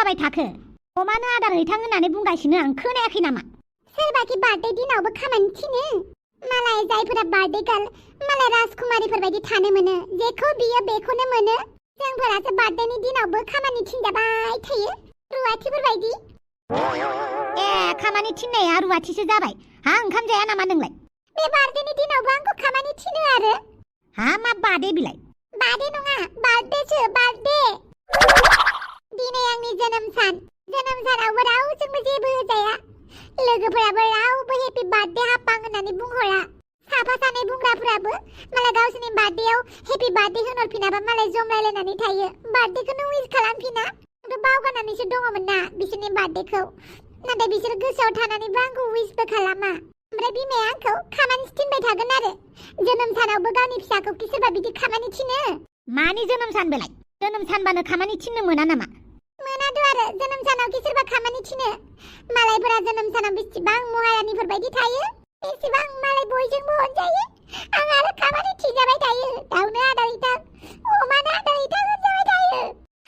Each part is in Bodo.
जाबाय थाखो अमानो आदार हैथां होननानै बुंगासिनो आं खोनायाखै नामा सोरबाखि बार्थडे दिनावबो खामानि थिनो मालाय जायफोरा बार्थडे गार्ल मालाय राजकुमारिफोर बायदि थानो मोनो जेखौ बियो बेखौनो मोनो जोंफोरासो बार्थडेनि दिनावबो खामानि थिनजाबाय थायो रुवाथिफोर बायदि ए खामानि थिननाया रुवाथिसो जाबाय हा ओंखाम जाया नामा नोंलाय बे बार्थडेनि दिनावबो आंखौ खामानि थिनो आरो हा मा बार्थडे बिलाय बार्थडे नङा बार्थडेसो बार्थडे दिनै आंनि जोनोम सानावबो रावजोंबो जेबो होजाया लोगोफोराबो रावबो हेपि बार्थडे हापां होननानै बुंहरा साफा सानै बुंग्राफोराबो मालाय गावसोरनि बार्थडेयाव हेपि बार्थडे होनहरफिनाबा मालाय जमलायलायनानै थायो बार्थडेखौनो उइस खालामफिना आंथ' बावगारनानैसो दङमोन ना बिसोरनि बार्थडेखौ नाथाय बिसोर गोसोआव थानानैबो आंखौ उइसबो खालामा ओमफ्राय बिमाया आंखौ खामानि थिनबाय थागोन आरो जोनोम सानावबो गावनि फिसाखौ सोरबा बिदि खामानि थिनो मानि जोनोम सान बेलाय जोनोम सानबानो खामानि थिननो मोना नामा मोनाथ' आरो जोनोम सानाव सोरबा खामानि थिनो मालायफोरा जोनोम सानाव बेसेबां महारानिफोर बायदि थायो बेसेबां मालाय बयजोंबो अनजायो आं आरो खामानि थिनजाबाय थायो दाउनो आदार हैथां अमानो आदार हैथां होनजाबाय थायो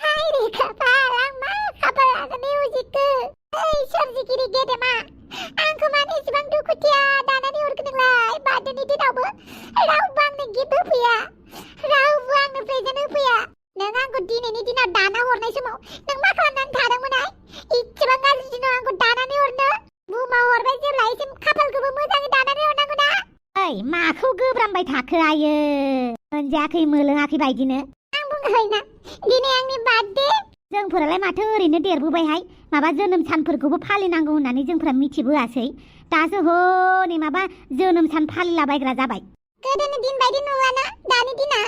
हाय रे खाफाल आं मा खाफाल लानानै उजिखो ओइ सोरजिगिरि गेदेमा आंखौ मानो एसेबां दुखुथिया दानानै हरखो नोंलाय बार्थडेनि दिनावबो रावबो आंनो गिफ्ट होफैया रावबो आंनो प्रेजेन्ट होफैया नों आंखौ दिनैनि दिनाव दाना हरनाय समाव नों मा खालामनानै थादोंमोनहाय इसेबां गाज्रि दिनाव आंखौ दानानै हरनो बुहुमाव हरबाय जेब्ला एसे खाफालखौबो मोजाङै दानानै हरनांगौ ना ओइ माखौ गोब्रामबाय थाखो आयो मोनजायाखै मोलोङाखै बायदिनो आं बुङोना दिनै आंनि बार्थडे जोंफोरालाय माथो ओरैनो देरबोबायहाय माबा जोनोम सानफोरखौबो फालिनांगौ होननानै जोंफोरा मिथिबोआसै दासो हनै माबा जोनोम सान फालिलाबायग्रा जाबाय गोदोनि दिन बायदि नंलाना दानि दिना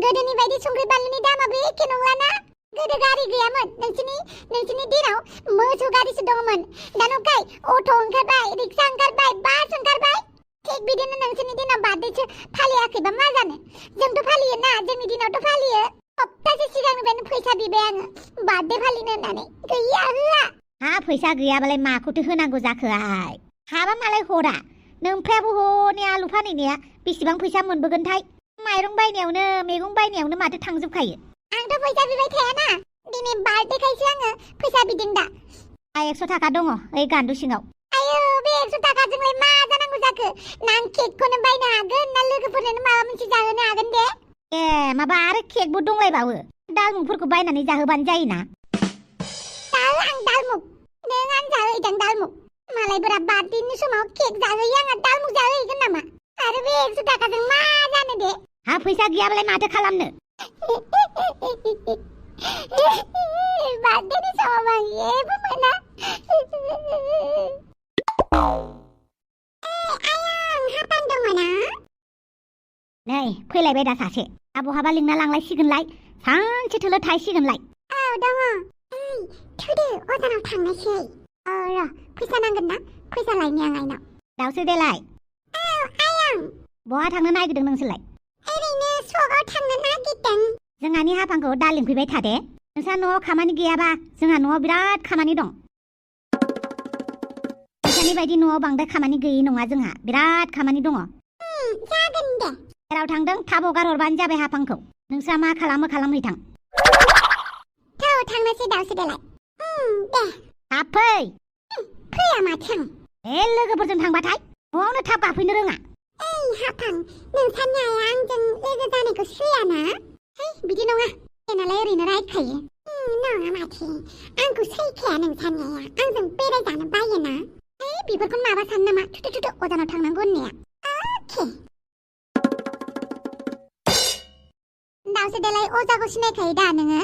गोदोनि बायदि संख्रि बानलुनि दामाबो एखे नंलाना गोदो गारि गैयामोन नोंसिनि दिनाव मोसौ गारिसो दङमोन दा नंखाय अट' ओंखारबाय रिक्सा ओंखारबाय बास ओंखारबाय थिग बिदिनो नोंसिनि दिनाव बार्थडेसो फालियाखैबा मा जानो जोंथ' फालियो ना जोंनि दिनावथ' फालियो सप्तासे सिगांनिफ्रायनो फैसा बिबाय आङो बार्थडे फालिनो होननानै गैया होआ हा फैसा गैयाबालाय माखौथो होनांगौ जाखोहाय हाबा मालाय हरा नोंफ्रायाबो हनै आलु फानहैनाया बेसेबां फैसा मोनबोगोनथाय माइरं बायनायावनो मैगं बायनायावनो माथो थांजोबखायो आंथ' फैसा बिबाय थायाना दिनै बार्थडेखायसो आङो फैसा बिदों दा 100 थाखा दङ ओइ गान्दु सिङाव आयो बे 100 थाखाजोंलाय मा जानांगौ जाखो ना आं केकखौनो बायनो हागोन ना लोगोफोरनो माबा मोनसे जाहोनो हागोन दे ए माबा आरो केकबो दंलायबावो दालमुगफोरखौ बायनानै जाहोबानो जायोना आं दालमुग नों आं जाहोहैदों दालमुग मालायफोरा बार्थडेनि समाव केक जाहोयो आंहा दालमुग जाहोहैगोन नामा आरो बे 100 थाखाजों मा जानो दे हा फैसा गैयाबालाय माथो खालामनो बार्थडेनि समाव आं जेबो मोना हापान दङ ना नै फैलायबाय दा सासे बहाबा लिंना लांलायसिगोनलाय सानसे थोलो थायसिगोनलाय औ दङ थुदो अजानाव थांनायसै र' फैसा नांगोन ना फैसा लायनि आं आइनाव दावसो देलाय औ आयं बहा थांनो नागिरदों नोंसोरलाय ओरैनो सकआव थांनो नागिरदों जोंहानि हापांखौ दा लिंफैबाय थादे नोंसा न'आव खामानि गैयाबा जोंहा न'आव बिराद खामानि दं नोंसानि बायदि न'आव बांद्राय खामानि गैयै नङा जोंहा बिराद खामानि दङ जागोन दे जेराव थांदों थाब हगार हरबानो जाबाय हापांखौ नोंस्रा मा खालामो खालामहैथां थौ थांनोसै दावसो देलाय दे थाब फै फैया माथो ए लोगोफोरजों थांबाथाय न'आवनो थाब गाफैनो रोङा ओइ हापां नोंसानि आइया आंजों लोगो जानायखौ सुयाना है बिदि नङा देनालाय ओरैनो रायखायो नङा माथो आंखौ सैखाया नोंसानि आइया आंजों बेरायजानो बायोना है बेफोरखौ माबा सानो नामा थुथु थुथु अजानाव थांनांगौ होननाया अके दावसो देलाय अजाखौ सिनायखायो दा नोङो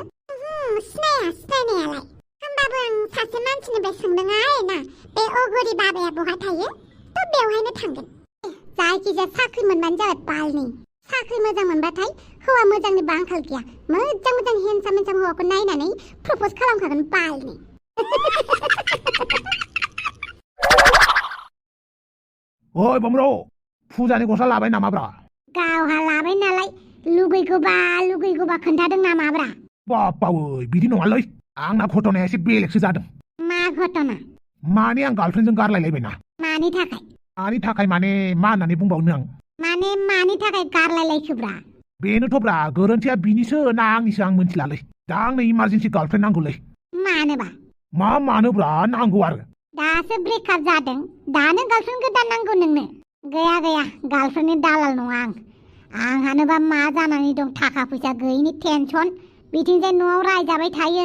सिनाया सिनायनायालाय होमबाबो आं सासे मानसिनिफ्राय सोंदों आरोना बे ohgori बाबाया बहा थायो थ' बेवहायनो थांगोन जायखिजाया साख्रि मोनबानो जाबाय बालनि साख्रि मोजां मोनबाथाय हौवा मोजांनिबो आंखाल गैया मोजां मोजां हेन्डसाम हौवाखौ नायनानै प्रप'ज खालामखागोन बालनि ओइ बमरो फुजानि गस्ला लाबाय नामाब्रा गावहा लाबाय नालाय लुगैगौबा खोन्थादों नामाब्रा बाप्पा ओइ बिदि नङालै आंना घटनाया एसे बेलेगसो जादों मा घटना माने आं गार्लफ्रेन्डजों गारलायलायबायना मानि थाखाय माने मा होननानै बुंबावनो आं माने मानि थाखाय गारलायलायखोब्रा बेनोथ' ब्रा गोरोन्थिया बिनिसो ना आंनिसो आं मिन्थिलालै दा आंनो इमारजेन्सि गार्लफ्रेन्ड नांगौलै मानोबा मानोब्रा नांगौ आरो दासो ब्रेकआप जादों दानो गार्लफ्रेन्ड गोदान नांगौ नोंनो गैया गार्लफ्रेन्डनि दालाल नङा आंहानोबा मा जानानै दं थाखा फैसा गैयिनि टेनसन बिथिंजाय न'आव रायजाबाय थायो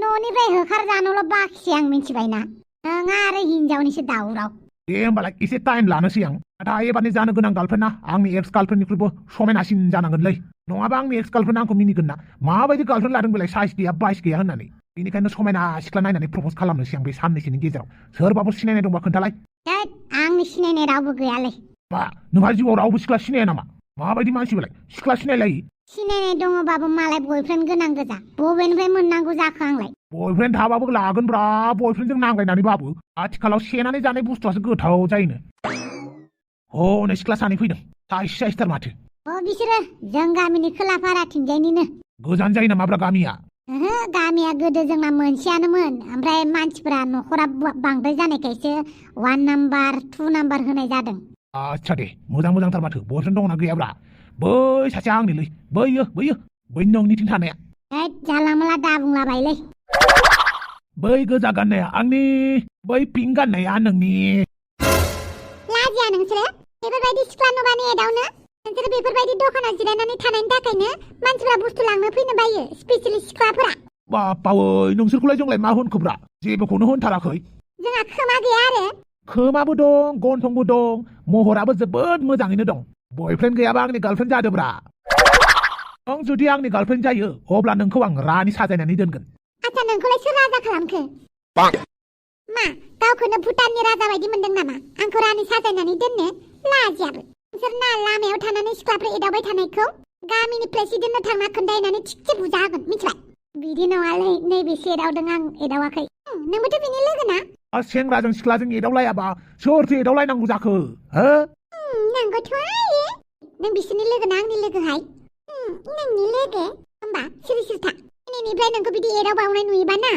न'निफ्राय होखारजानोल' बाखिसै आं मिथिबायना नोंहा आरो हिनजावनिसो दावराव दे होमबालाय एसे टाइम लानोसै आं नाथाय एबारनि जानो गोनां गार्लफ्रेन्डआ आंनि एक्स गार्लफ्रेन्डनिख्रुइबो समायनासिन जानांगोनलै नङाबा आंनि एक्स गार्लफ्रेन्डआ आंखौ मिनिगोन ना माबायदि गार्लफ्रेन्ड लादों बेलाय साइज गैया बाइस गैया होननानै बेनिखायनो समायना सिख्ला नायनानै प्रप'ज खालामनोसै आं बे साननैसोनि गेजेराव सोरबाफोर सिनायनाय दंबा खोन्थालाय आंनि सिनायनाय रावबो गैयालै बा नोंहा जिउआव रावबो सिख्ला सिनाया नामा माबायदि मानसि बेलाय सिख्ला सिनायलायि सिनायनाय दङबाबो मालाय बयफ्रेन्ड गोनां गोजा बबेनिफ्राय मोननांगौ जाखो आंलाय बयफ्रेन्ड थाबाबो लागोनब्रा बयफ्रेन्डजों नांलायनानैबाबो आथिखालाव सेनानै जानाय बुस्थुआसो गोथाव जायोनो हनै सिख्ला सानै फैदों साइसथार माथो बिसोरो जों गामिनि खोलाफाराथिंजायनिनो गोजान जायो नामाब्रा गामिया गामिया गोदो जोंना मोनसेयानोमोन ओमफ्राय मानसिफोरा न'खरा बांद्राय जानायखायसो 1 नाम्बार 2 नाम्बार होनाय जादों आच्छा दे मोजांथार माथो बयफ्रेन्ड दंना गैयाब्रा बै सासे आंनिलै बै नोंनिथिं थानाया जाला माला दा बुंलाबायलै बै गोजा गाननाया आंनि बै पिंक गाननाया नोंनि लाजिया नोंसोरो बेफोरबायदि सिख्ला नुबानो एदावनो नोंसोरो बेफोरबायदि दखानाव जिरायनानै थानायनि थाखायनो मानसिफ्रा बुस्थु लांनो फैनो बायो स्पेसियेलि सिख्लाफोरा बापावै नोंसोरखौलाय जोंलाय मा होनखोब्रा जेबोखौनो होनथाराखै जोंहा खोमा गैया आरो खोमाबो दं गन्थंबो दं महराबो जोबोद मोजाङैनो दं बयफ्रेन्ड गैयाबा आंनि गार्लफ्रेन्ड जादोब्रा नों जुदि आंनि गार्लफ्रेन्ड जायो अब्ला नोंखौ आं रानि साजायनानै दोनगोन आच्छा नोंखौलाय सोर राजा खालामखो मा गावखौनो भुटाननि राजा बायदि मोनदों नामा आंखौ रानि साजायनानै दोननो लाजियाबो नोंसोर ना लामायाव थानानै सिख्लाफोर एदावबाय थानायखौ गामिनि प्रेसिडेन्टनो थांना खोन्थाहैनानै थिगसे बुजा होगोन मिथिबाय बिदि नङालै नैबेसो एदावदों आं एदावाखै नोंबोथ' बिनि लोगो ना सेंग्राजों सिख्लाजों एदावलायाबा सोरथो एदावलायनांगौ जाखो हो नंगौथ' आरो नों बिसोरनि लोगो ना आंनि लोगोहाय नोंनि लोगो होमबा सिरि था दिनैनिफ्राय नोंखौ बिदि एदावबावनाय नुयोबा ना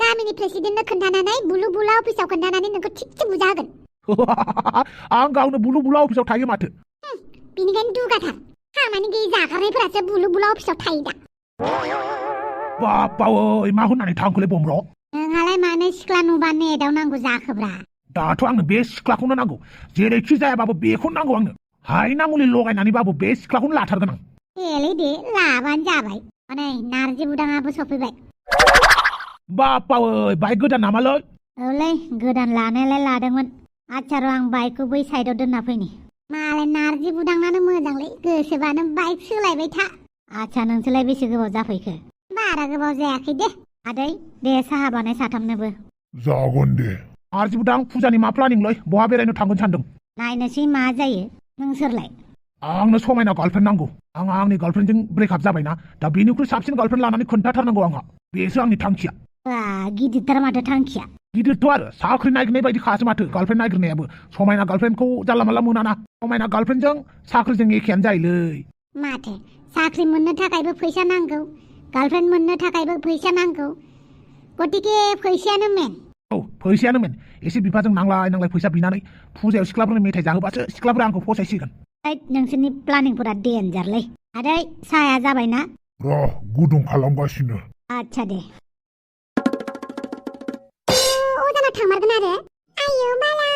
गामिनि प्रेसिडेन्टनो खोन्थानानै बुलु बुला अफिसाव खोन्थानानै नोंखौ थिगसे बुजा होगोन आं गावनो बुलु बुला अफिसाव थायो माथो बिनिखायनो दुगाथार खामानि गैयि जागारनायफोरासो बुलु बुला अफिसाव थायो दा बापावै मा होननानै थांखोलै बमब्र नोंहालाय मानो सिख्ला नुबानो एदावनांगौ जाखोब्रा दाथ' आंनो बे सिख्लाखौनो नांगौ जेरैखि जायाबाबो बेखौनो नांगौ आंनो हायना मुलि लगायनानैबाबो बे सिख्लाखौनो लाथारगोन आं देलै दे लाबानो जाबाय नै नारजि बुदाङाबो सफैबाय बापावै बाइक गोदान नामालै औलै गोदान लानायालाय लादोंमोन आच्छा र' आं बाइकखौ बै साइडआव दोनना फैनि मालाय नारजि बुदांनानो मोजांलै गोसोबानो बाइक सोलायबाय था आच्छा नोंसोरलाय बेसे गोबाव जाफैखो बारा गोबाव जायाखै दे आदै दे साहा बानाय साथामनोबो जागोन दे नारजि बुदां फुजानि मा प्लानिंलै बहा बेरायनो थांगोन सानदों नायनोसै मा जायो नोंसोरलाय आंनो समायना गार्लफ्रेन्ड नांगौ आंहा आंनि गार्लफ्रेन्डजों ब्रेकआप जाबायना दा बेनिख्रुइ साबसिन गार्लफ्रेन्ड लानानै खोन्थाथारनांगौ आंहा बेसो आंनि थांखिया गिदिरथार माथो थांखिया गिदिरथ' आरो साख्रि नागिरनाय बायदि खासो माथो गार्लफ्रेन्ड नागिरनायाबो समायना गार्लफ्रेन्डखौ जानला मानला मोनाना समायना गार्लफ्रेन्डजों साख्रिजों एखेयानो जायोलै माथो साख्रि मोननो थाखायबो फैसा नांगौ गार्लफ्रेन्ड मोननो थाखायबो फैसा नांगौ गतिके फैसायानो मेन फैसायानो मेन एसे बिफाजों नांलाय फैसा बिनानै फुजायाव सिख्लाफोरनो मेथाइ जाहोबासो सिख्लाफोरा आंखौ फसायसिगोन नोंसोरनि प्लानिंफोरा डेन्जारलै आदै साहाया जाबायना र' गुदुं खालामगासिनो आच्छा दे अजानाव थांमारगोन आरो आयौ बाला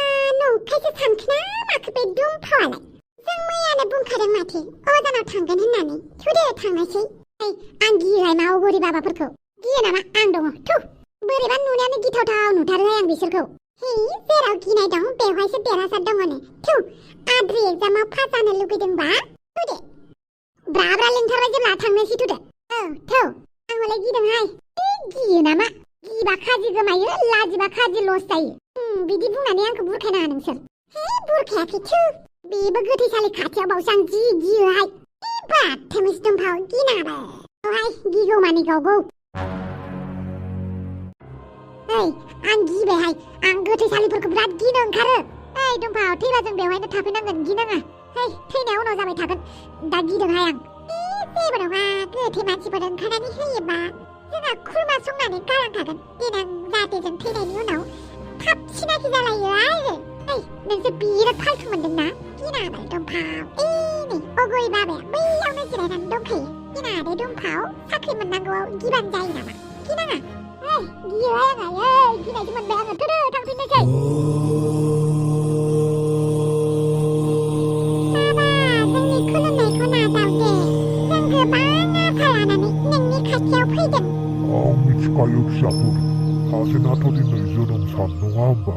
नंखायसो सानखोना माखो बे दुमफावालाय जों मैयानो बुंखादों माथो अजानाव थांगोन होननानै थुदे थांनायसै आं गियोहाय मा ohgori बाबाफोरखौ गियो नामा आं दङ थु बोरैबा नुनायानो गिथावथाव नुथारोहाय आं बिसोरखौ जेराव गिनाय दं बेवहायसो देरहासार दङनो थु आद्रि एग्जामाव पास जानो लुगैदोंबा थुदे ब्रा लिंथारबाय जेब्ला थांनोसै थुदे थौ आं हले गिदोंहाय गियो नामा गिबा खाजि गोमायो लाजिबा खाजि लस जायो बिदि बुंनानै आंखौ बुरखायनाङा नोंसोर बुरखायाखै थु बेबो गोथैसालि खाथियाव बावसो आं जि गियोहाय बाथेमस दुमफाव गिनाङाबो गिगौ मानि गावगौ आं गिबायहाय आं गोथैसालिफोरखौ बिराद गिनो ओंखारो दुमफाव थैबा जों बेवहायनो थाफैनांगोन गिनाङा थैनाया उनाव जाबाय थागोन दा गिदोंहाय आं जेबो नङा गोथै मानसिफोर ओंखारनानै होयोबा जोंहा खुरमा संनानै गालांखागोन देनां जाहाथे जों थैनायनि उनाव थाब सिनाखि जालायो आरो नोंसोर बिराद फालथु मोनदोंना गिनाङालाय दुमफाव नै ohgori बाबाया बैयावनो जिरायनानै दंखायो गिनानै दंफाव साख्रि मोननांगौआव गिबानो जायो नामा गिनाङा गियोहाय आङो गिनायसो मोनबाय आङो थोदो थांफिननोसै बाबा जोंनि खुलुमनायखौ नाजाव दे जों गोबां आसा लानानै नोंनि खाथियाव फैदों आं मिथिखायो फिसाफोर सासेनाथ' दिनै जोनोम सान नङा होमबा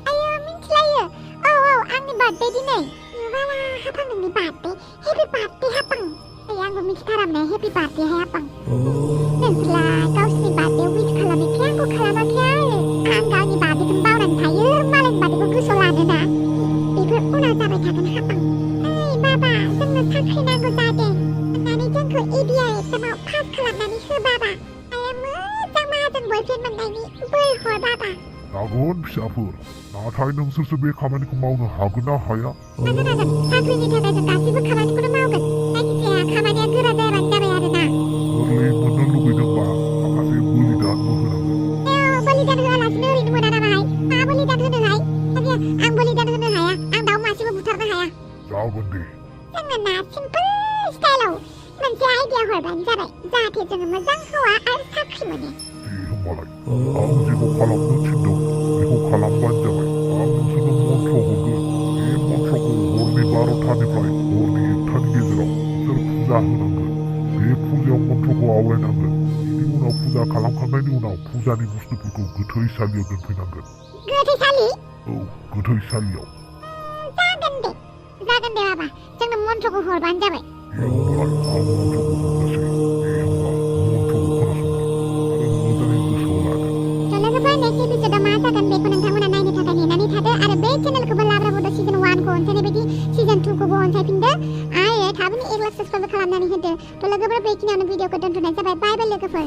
आयो मिथिलायो औ आंनि बार्थडे दिनै नुबाला हापां नोंनि बार्थडे हेपि बार्थडे हापां आंबो मिथिथारामोन हेपि बार्थडे हापां नोंसोरलाय गावसिनि बार्थडेयाव विश खालामनायखाय आंखौ खालामाखै आं गावनि बार्थडेखौनो बावनानै थायो मालायनि बार्थडेखौ गोसोआव लानोना बेफोर उनाव जाबाय थागोन हापां बाबा जोंनो साख्रि नांगौ जादों अन्नानै जोंखौ एबिआइ एग्जामाव पास खालामनानै हो बाबा आरो मोजां माहाजोन बयफ्रेन्ड मोननायनि बोर हर बाबा जागोन फिसाफोर नाथाय नोंसोरसो बे खामानिखौ मावनो हागोन ना हाया हागोन साख्रिनि थाखाय जों गासैबो खामानिखौनो मावगोन जायखिजाया खामानिया गोरा जायाबानो जाबाय आरोना गोरलै मोननो लुगैदोंबा माखासे बलिदानबो होनांगोन बलिदान होआलासिनो ओरैनो मोना नामाहाय मा बलिदान होनोहाय आं बलिदान होनो हाया आं दाउ मासेबो बुथारनो हाया जागोन दे जोङो ना सिम्पोल स्टाइलाव मोनसे आइडिया हरबानो जाबाय जाहाथे जोङो मोजां हौवा आरो साख्रि मोनो दे होमबालाय आं जेखौ खालामनो थिनदों बेखौ खालामबानो जाबाय आं नोंसोरनो मन्त्र हरगोन बे मन्त्रखौ हरनि 12थानिफ्राय हरनि 1थानि गेजेराव नोंसोर फुजा होनांगोन बे फुजायाव मन्त्रखौ आवरायनांगोन बेनि उनाव फुजा खालामखांनायनि उनाव फुजानि बुस्थुफोरखौ गोथैसालियाव दोनफैनांगोन गोथैसालि औ गोथैसालियाव जागोन दे बाबा जोंनो मन्त्रखौ हरबानो जाबाय दे होमबालाय आं मन्त्रखौ हरनोसै दे होमबा मन्त्रखौ खोनासंदो आरो मोजाङै गोसोआव लादो लोगोफोर नेक्स्ट एपिसोडआव मा जागोन बेखौ नोंथांमोना नायनो थाखाय नेनानै थादो आरो बे चेनेलखौबो लाब्रा बड' सिजन 1 खौ अनसायनाय बायदि सिजन 2 खौबो अनसायफिनदो आरो थाबैनो 1 लाख साबस्क्राइब खालामनानै होदो थ' लोगोफोर बेखिनियावनो भिडिअखौ दोनथ'नाय जाबाय बाय बाय लोगोफोर